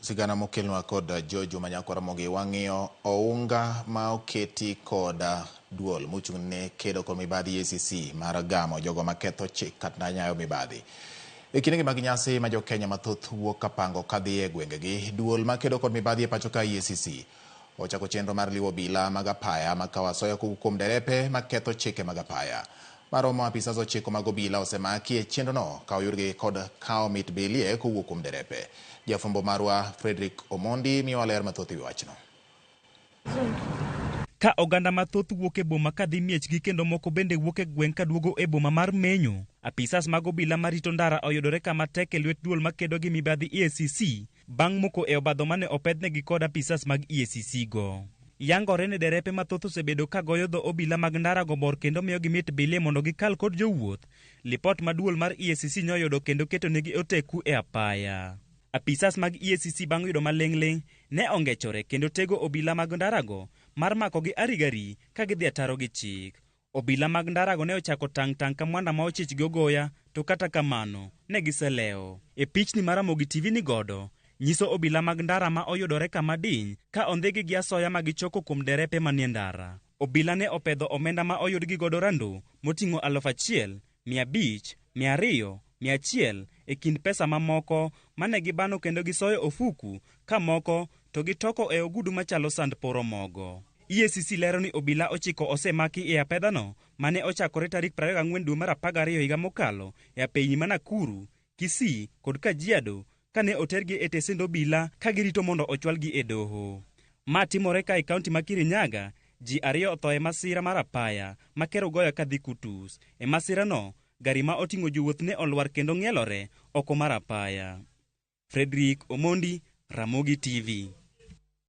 Sigana mokelnwa kod George Manyako Ramogi wang'iyo ounga ma oketi kod duol mochung' ne kedo kod mibadhi EACC mar gamo jogo maketho chik kata nyayo mibadhi. E kindegi mag nyasi ma jo-Kenya mathoth wuok kapango kadhi e gwengegi, duol makedo kod mibadhi e pacho ka EACC ochako chenro mar liwo obila mag apaya makawo asoya kowuok kuom derepe maketho chike mag apaya. Maromo apisas 9 mag obila osemaki e chenrono ka oyudgi kod kawo mit bilie kowuok kuom derepe. Jafwambo marwa Fredrick Omondi miyowa ler mathoth ewi wachno. Ka oganda mathoth wuok e boma kadhi miechgi kendo moko bende wuok e gweng' kaduogo e boma mar menyo, apisas mag obila marito ndara oyudore kama tek e lwet duol makedo gi mibadhi EACC bang' moko e obadho mane opedhnegi kod apisas mag EACC go. Yangore ni derepe mathoth osebedo ka goyo dho obila mag ndara go bor kendo miyogi mit bilie mondo gikal kod jowuoth. Lipot ma duol mar EACC nyoyudo kendo ketonegi oteku e apaya. Apisas mag EACC bang' yudo maling'ling' ne ongechore kendo tego obila mag ndarago mar makogi arigari ka gidhi ataro gi chik. Obila mag ndarago ne ochako tang' tang' ka mwanda ma ochich gi ogoya, to kata kamano, ne giselewo. E pichni ma Ramogi TV ni godo, nyiso obila mag ndara ma oyudore kama diny ka ondhigi gi asoya ma gichoko kuom derepe manie ndara. Obila ne opedho omenda ma oyudgi godo rando moting'o 1000, 500, 200, 100 e kind pesa mamoko mane gibano kendo gisoyo ofuku ka moko to gitoko e ogudu machalo sand poro mogo. EACC lero ni obila 9 osemaki e apedhano mane ochakore tarik 24 dwe mar 12 higa mokalo e apeyni ma Nakuru, Kisii kod Kajiado kane otergi e tesend obila ka girito mondo ochwalgi e doho. Ma timore ka e kaunti ma Kirinyaga, ji 2 otho e masira mar apaya ma ker ogoyo kadhi Kutus. E masirano, gari ma oting'o jowuoth ne olwar kendo ng'ielore oko mar apaya. Fredrick Omondi, Ramogi TV.